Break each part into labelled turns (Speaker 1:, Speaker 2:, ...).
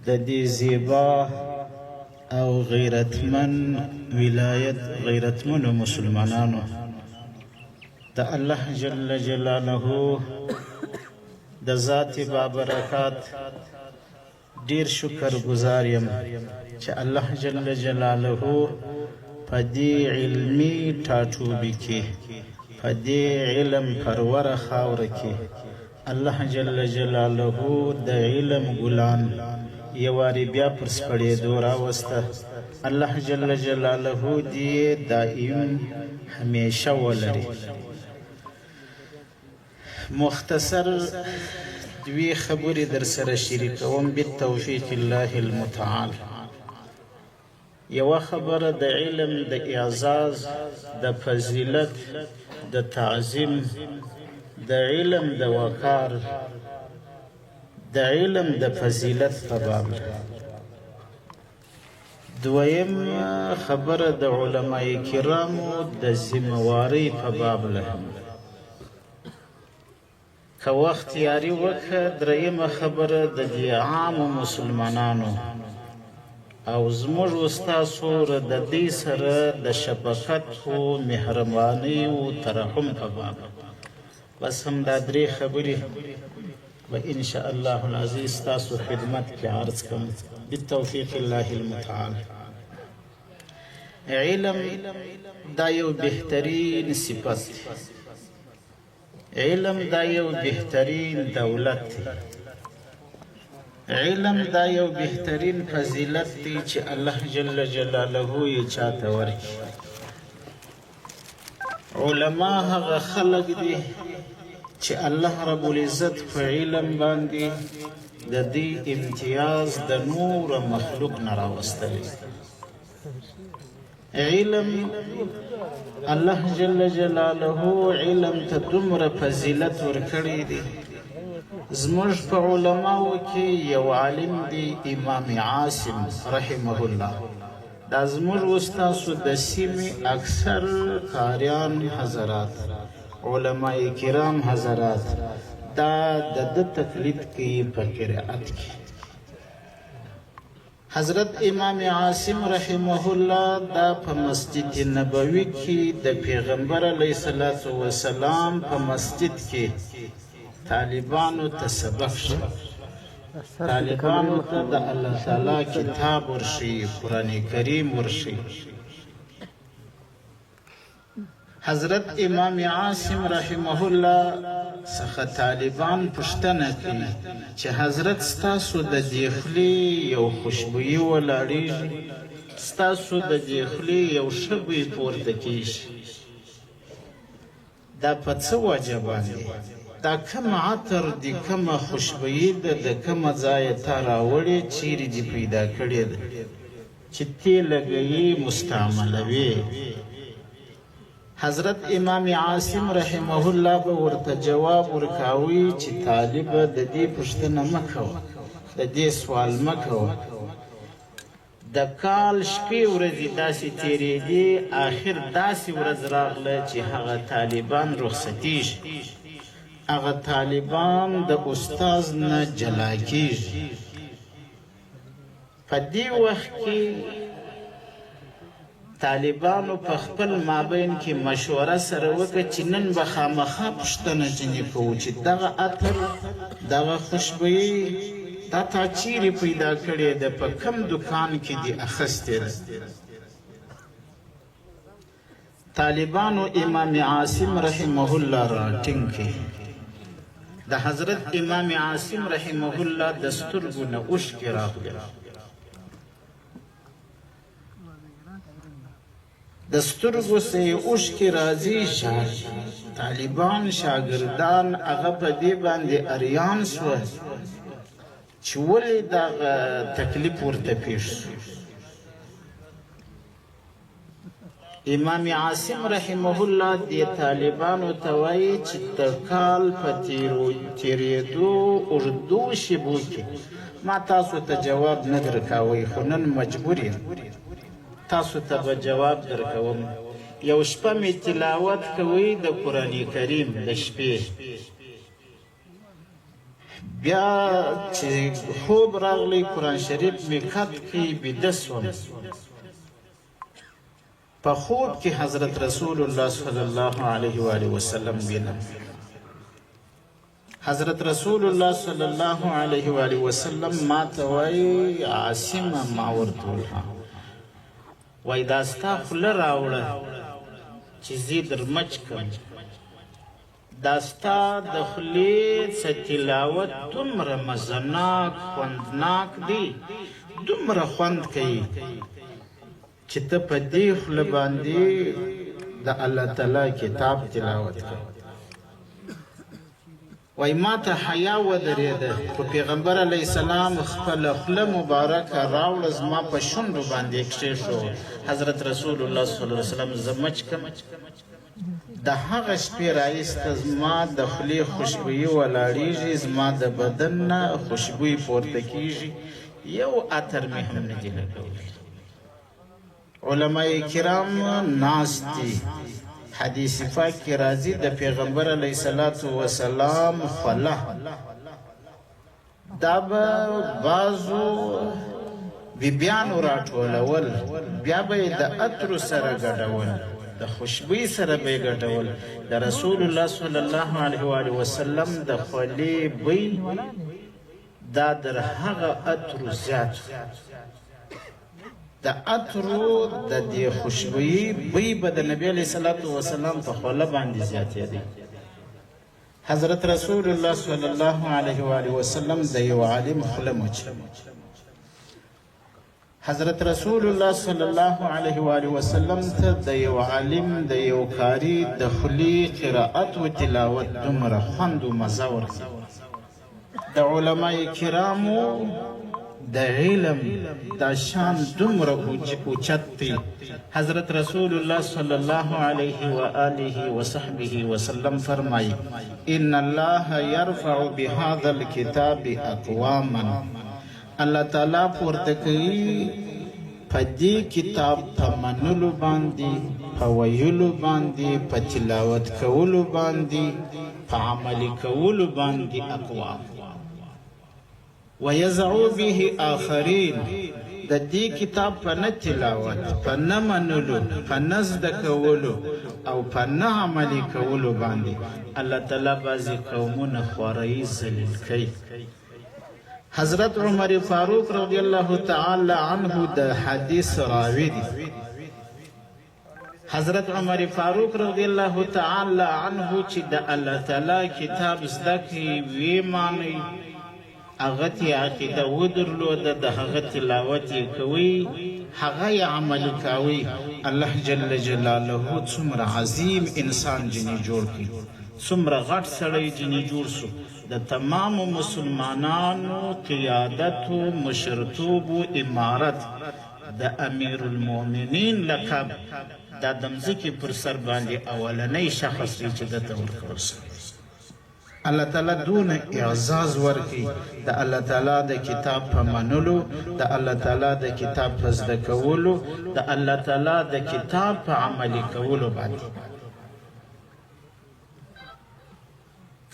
Speaker 1: د دې زیبا او غیرتمن ولایت غیرتمنو مسلمانانو د الله جل جلاله د ذات بابرکات ډیر شکر ګزار یم چې الله جل جلاله په دې علمي ټاټوبي کې، په دې علم پروره خاوره کې الله جل جلاله د علم ګلان یو وارې بیا پر سپړېدو راوسته. الله جل جلاله دې یې دایم همیشه ولري. مختصر دوې خبرې درسره شریکوم بالتوفیق الله المتعال. یوه خبره د علم د اعزاز، د فضیلت، د تعظیم، د علم د وقار، د علم د فضیلت په باب. دویم خبره د علماء کرامو د ذمه وارۍ په باب له. که وخت یاري وکړه، دریمه خبره د دې عامو مسلمانانو او زموږ و ستاسو د دوی سره د شفقت و مهربانۍ و ترحم په باب. بس همدا درې خبرې به ان شاء الله العزیز ستاسو خدمت کې عرض کوم بالتوفیق الله المتعال. علم دا یو بهترین صفت دی. علم دا یو بهترین دولت دی. علم دا یو بهترین فضیلت دی چې الله جل جلاله یې چاته ورکړي. علما هغه خلک دي چې الله رب العزت په علم باندې د دې امتیاز د نور مخلوق نه راوستلی. علم الله جل جلاله علم ته دومره فضیلت ورکړی دی. زموږ په علماو کې یو عالم دی، امام عاصم رحمه الله. دا زموږ و ستاسو د سیمې اکثر قاریان حضرات، علماء کرام حضرات دا د ده تقلید کوي په قرائت کې. حضرت امام عاصم رحمه الله دا په مسجد نبوي کې د پیغمبر علیه الصلاة والسلام په مسجد کې طالبانو ته سبق ښيي، طالبانو ته د الله تعالی کتاب ورښيي، قرآن کریم ورښيي. حضرت امام عاصم رحمه الله څخه طالبان پوښتنه کوي چې حضرت ستاسو د دې خولې یو خوشبویي ولاړیږي، ستاسو د دې خولې یو ښه بوی پورته کیږي، دا په څه وجه باندې؟ دا کوم عطر دي، کومه خوشبویي ده، د کومه ځایه تا راوړې، چیرې دې پیدا کړې ده چې تې لګوي، مستعملوي؟ حضرت امام عاصم رحمه الله به ورته جواب ورکاوي چې طالبه د دې پوښتنه مه کوه، د دې سوال مه کوه. د کال شپې ورځې داسې تېرېدې، اخر داسې ورځ راغله چې هغه طالبان رخصتېږي، هغه طالبان د استاد نه جلا کېږي. په دې وخت کې طالبانو په خپل مابین کې مشوره سره وکړه چې نن به خامخا پوښتنه ځینې کوو چې دغه عطر، دغه خوشبویي دا تا چیرې پیدا کړې ده، په کوم دکان کې دې اخیستې ده؟ طالبانو امام عاصم رحمه الله را ټینګ کړي. د حضرت امام عاصم رحمه الله د سترګو نه اوښکې راغلې. د سترګو څه یې اوښکې راځي، ژاړي. طالبان شاګردان هغه په دې باندې اریان سوه چې ولې دغه تکلیف ورته پیښ سو. امام عاصم رحمه الله دې طالبانو ته وایي چې د کال په تیرېدو اوږدو شیبو کې ما تاسو ته جواب نه درکاوی، خو نن مجبور یم تاسو ته به جواب درکوم. یو شپه مې تلاوت کوي د قرآن کریم د شپې، بیا چې خوب راغلی قرآن شریف مې کت کی بیده سوم. په خوب کې حضرت رسول الله صلی الله علیه و آله وسلم وینم. حضرت رسول الله صلی الله علیه و آله وسلم ما ته وایي عاصمه، ما ورته وویل وایي دا ستا خوله راوړه چې زه در مچ کړم، دا ستا د خولې څه تلاوت دومره مزناک خوندناک دی، دومره خوند کوي چې ته په دې خوله باندې د الله تعالی کتاب تلاوت کوي. وای ما ته حیا ودرېده، خو پیغمبر علیه السلام خپله خوله مبارکه راوړه، زما په شونډو باندې کښېښوه. حضرت رسول الله صلی الله علیه وسلم زه مچ کړم. د هغه شپې راایسته زما د خولې خوشبویي ولاړېږي، زما د بدن نه خوشبویي پورته کېږي، یو عطر مې هم نه دي لګولی. علماء کرام ناست دي، حدیث پاک کې راځي د پیغمبر علیه الصلاة والسلام خوله دا به بعضو بیبیانو راټولول، بیا به یې د عطرو سره ګډول، د خوشبویي سره به یې ګډول. د رسول الله صلی الله علیه وآله وسلم د خولې بوی دا در هغه عطرو زیات، د عطرو د دې خوشبویي بوی به د نبی علیه الصلاة والسلام په خوله باندې زیاتېدی. حضرت رسول الله صلی الله علیه وآله وسلم د یو عالم خوله مچ. حضرت رسول الله صلی الله علیه وآله وسلم ته د یو عالم د یو قاري د خولې قرائت و تلاوت دومره خوند و مزه ورکوي. د علماء کرامو د علم دا شان دومره اوچت دی. حضرت رسول الله صلی الله علیه و آله و صحبه وسلم فرمایي ان الله يرفع بهذا الكتاب اقواما، الله تعالی پورته کوي په دې کتاب په منلو باندې، په ویلو باندې، په تلاوت کولو باندې، په عملي کولو باندې اقوام. ويضع به آخرین، د دې کتاب په نه تلاوت، په نه منلو، په نه زده کولو او په نه عملي کولو باندې الله تعالی بعضې قومونه خواري ذلیل کوي. حضرت عمر فاروق رضی الله تعالی عنه د حدیث راوی دی. حضرت عمر فاروق رضی الله تعالی عنه چې د الله تعالی کتاب زده کړي، ویې مانی، هغه ته عقیده ودرلوده، د هغه تلاوت یې کوي، هغه یې عملي کاوي. الله جل جلاله څومره عظیم انسان جنې جوړ کړي، څومره غټ سړی جنې جوړ سو، د تمامو مسلمانانو قیادت و مشرتوب و امارت د امیر المؤمنین لقب دا د مځکې پر سر باندې اولنی شخص دی چې ده ته ورکړل سو. الله تعالی دونه اعزاز ورکړي د الله تعالی د کتاب په منلو، د الله تعالی د کتاب په زده کولو، د الله تعالی د کتاب په عملي کولو باندې.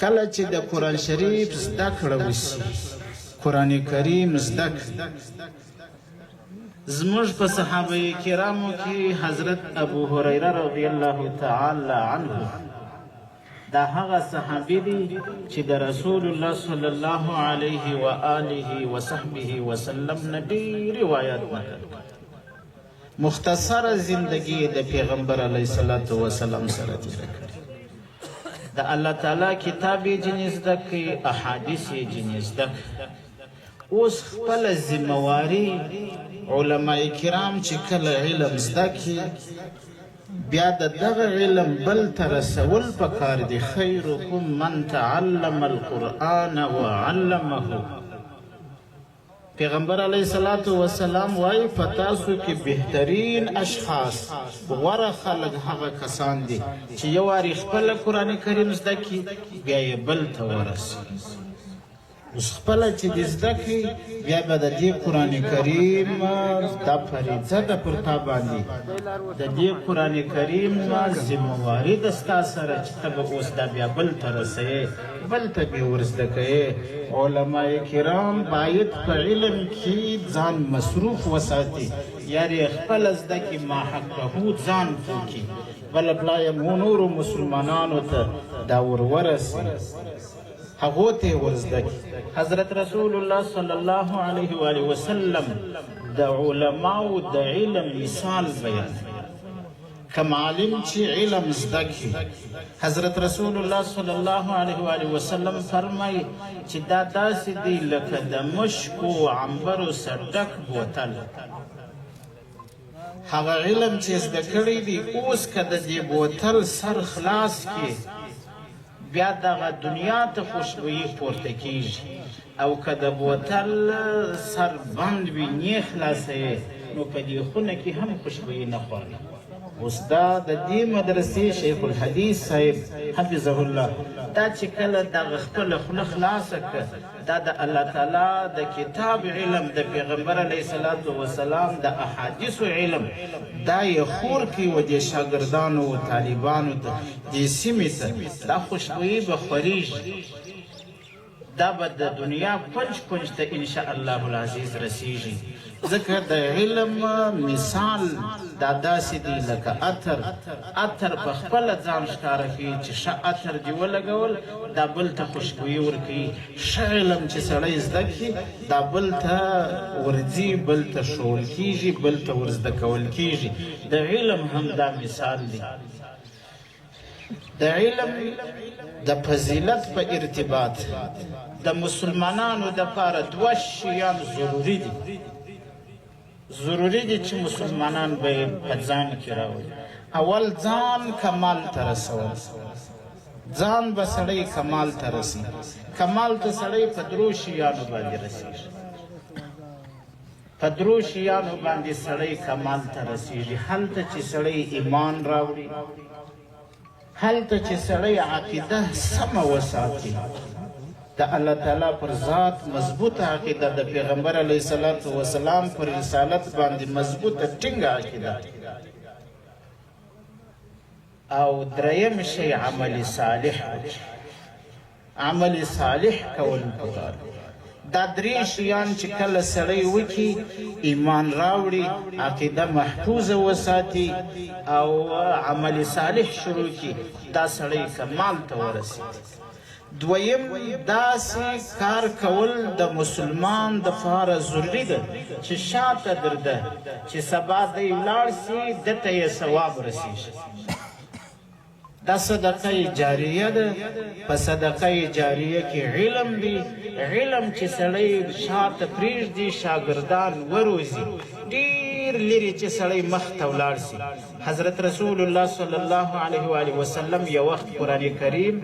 Speaker 1: کله چې د قرآن شریف زده کړه وشي، قرآن کریم زده کړي، زموږ په صحابه کرامو کې حضرت ابو هریره رضی الله تعالی عنه دا هغه صحابي دی چې د رسول الله صلی الله علیه و آله و صحبه وسلم نه ډېر روایت نقل کړ. مختصره زندگی د پیغمبر علیه الصلاة والسلام سره تېره کړې. د الله تعالی کتاب یې ځینې زده کړي، احادیث یې ځینې زده کړي. اوس خپله ذمهواري علماء کرام چې کله علم زده کړي، بیا د دغه علم بل ته رسول پکار دي. خیرکم من تعلم القرآن وعلمه. پیغمبر علیه الصلاة والسلام وایي په تاسو کې بهترین اشخاص، غوره خلک هغه کسان دي چې یو وارې خپله قرآن کریم زده کړي، بیا یې بل ته ورسوي. اوس خپله چې دې زده کړي، بیا به د دې قرآن کریم دا فریضه ده پر تا باندې، د دې قرآن کریم ذمهواري ده ستا سره چې ته به اوس دا بیا بل ته رسوې، بل ته به یې ورزده کوې. علما کرام باید په علم کې ځان مصروف وساتي، یعنې خپله زده کړي، ما حقه ځان پوه کړي، بله پلا یې نورو مسلمانانو ته دا ور ورسوي، هغو ته یې ورزده کړي. حضرت رسول الله صلی الله علیه وآله وسلم د علماو د علم مثال بیان کوم عالم چې علم زده کړي. حضرت رسول الله صلی الله علیه وآله وسلم فرمایي چې دا داسې دی لکه د مشکو عنبرو سره ډک بوتل. هغه علم چې زده کړی دی اوس که د دې بوتل سر خلاص کړي، بیا دغه دنیا ته خوشبویي پورته کیږي، او که د بوتل سر بند وي، نه خلاصوي، نو په دې خونه کې هم خوشبویي نه خوري. اوس دا د دې مدرسې شیخ الحدیث صاحب حفظه الله دا چې کله دغه خپله خوله خلاصه کړه، دا د الله تعالی د کتاب علم، د پیغمبر علیه الصلاة والسلام د احادیثو علم، دا یې خور کوي و دې شاګردانو و طالبانو ته، دې سیمې ته، دا خوشبویي به خورېږي، دا به د دنیا کنج کنج ته ان شاء الله العزیز رسیږي. ځکه د علم مثال دا داسې دی لکه عطر. عطر په خپله ځان ښکاره کوي چې ښه عطر دې ولګول، دا بل ته خوشبویي ورکوي. ښه علم چې سړی زده کړي، دا بل ته ورځي، بل ته ښوول کېږي، بل ته ورزده کول کېږي. د علم هم دا مثال دی. د علم د فضیلت په ارتباط د مسلمانانو دپاره دوه شیان ضروري دي. ضروري دي چې مسلمانان به یې په ځان کې راولي. اول ځان کمال ته رسول. ځان به سړی کمال ته رسي. کمال ته سړی په درو شیانو باندې رسیږي. په درو شیانو باندې سړی کمال ته رسیږي. هلته چې سړی ایمان راوړي، هلته چې سړی عقیده سمه وساتي، د الله تعالی پر ذات مضبوطه عقیده، د پیغمبر علیه الصلاة والسلام پر رسالت باندې مضبوطه ټینګه عقیده، او دریم شی عمل صالح وکړي. عمل صالح کول پکار. دا درې شیان چې کله سړی وکړي، ایمان راوړي، عقیده محفوظه وساتي او عمل صالح شروع کړي، دا سړی کمال ته ورسېږي. دویم داسې کار کول د مسلمان دپاره ضروري ده چې شاته درده، چې سبا دی ولاړ سي، ده ته یې ثواب رسېږي. دا صدقه جاریه ده. په صدقه جاریه کې علم دی. علم چې سړی شاته پرېږدي، شاګردان وروزي، ډېر لرې چې سړی مخ ته ولاړ سي. حضرت رسول الله صلی الله علیه وآله وسلم یو وخت قرآن کریم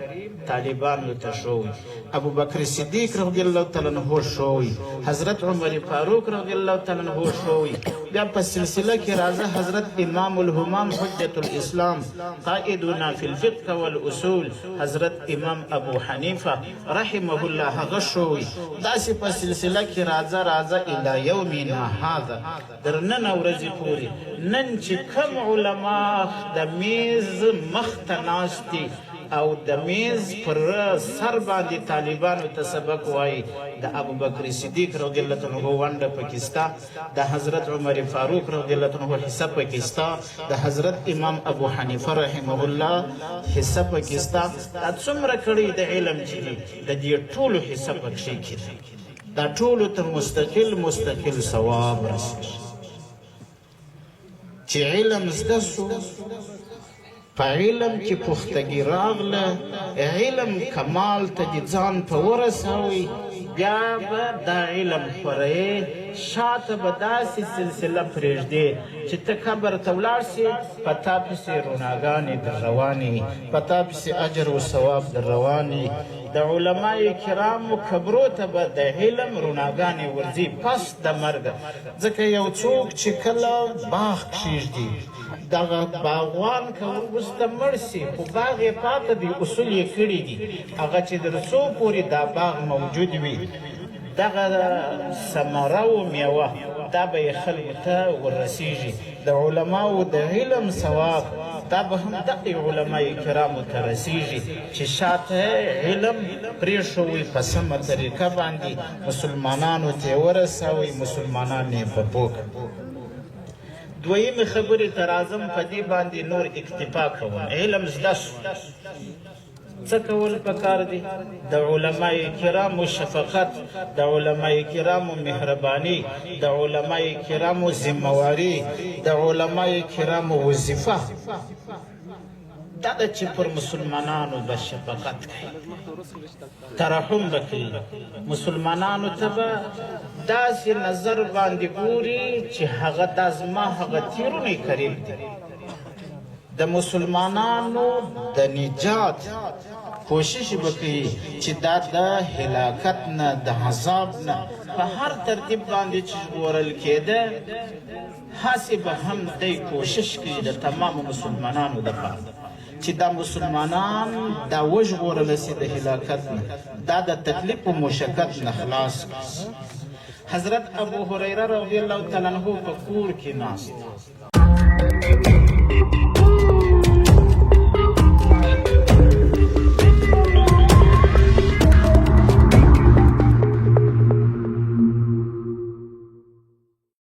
Speaker 1: طالبانو ته ښووی، ابو بکر صدیق رضی الله تعالی عنه ښووی، حضرت عمر فاروق رضی الله تعالی عنه ښووی، بیا په سلسله کې راځه حضرت امام الهمام حجت الاسلام قائدنا فی الفقه والاصول حضرت امام ابو حنیفه رحمه الله هغه ښووی. داسې په سلسله کې راځه راځه الی یومنا هذا، در نن ورځې پورې نن چې کوم علما د میز مخ ته ناست دي او د میز پر سر باندې طالبانو ته سبق وایي، د ابوبکر صدیق رضی الله عنه ونډه پکې سته، د حضرت عمر فاروق رضی الله عنه حصه پکې سته، د حضرت امام ابو حنیفه رحمه الله حصه پکې سته. دا څومره کړی د علم چې دي، د دې ټولو حصه پکښې کې ده. دا ټولو ته مستقل مستقل ثواب رسېږي. چې علم زده سو، په علم کې پختګي راغله، علم کمال ته دې ځان په ورسوي، بیا به دا علم خورې، شاته به داسې سلسله پرېږدې چې ته قبر ته ولاړ سې، په تا پسې رڼاګانې در روانې، په تا پسې اجر و ثواب در روانې. د علماء کرامو قبرو ته به د علم رڼاګانې ورځي پس د مرګه. ځکه یو څوک چې کله باغ کښېږدي، دغه باغوان که وروسته مړ شي، خو باغ یې پاته دی، اصول یې کړي دي، هغه چې تر څو پورې دا باغ موجود وي، دغه ثمره او مېوه دا به یې خلکو ته وررسېږي. د علماوو د علم ثواب دا به هم دغې علماء کرامو ته رسېږي چې شاته علم پرېښوئ، په سمه طریقه باندې مسلمانانو ته یې ورسوئ، مسلمانان یې په پوه کړئ. دویمې خبرې ته راځم، په دې باندې نور اکتفا کوم. علم زده شو، څه کول پکار دي؟ د علماء کرامو شفقت، د علماء کرامو مهرباني، د علماء کرامو ذمه واري، د علماء کرامو وظیفه دا ده چې پر مسلمانانو به شفقت کوي، ترحم به کوي، مسلمانانو ته به داسې نظر باندې ګوري چې هغه دا زما هغه تیرونه قریب دي. د مسلمانانو د نجات کوشش به کوي چې دا د هلاکت نه، د عذاب نه په هر ترتیب باندې چې ژغورل کېده، هسې به هم دی کوشش کوي د تمامو مسلمانانو دپاره چې دا مسلمانان دا وژغورل شي د هلاکت نه، دا د تکلیف او مشقت نه خلاص کړي. حضرت ابو هريره رضی الله تعالی عنہ په کور کې ناست.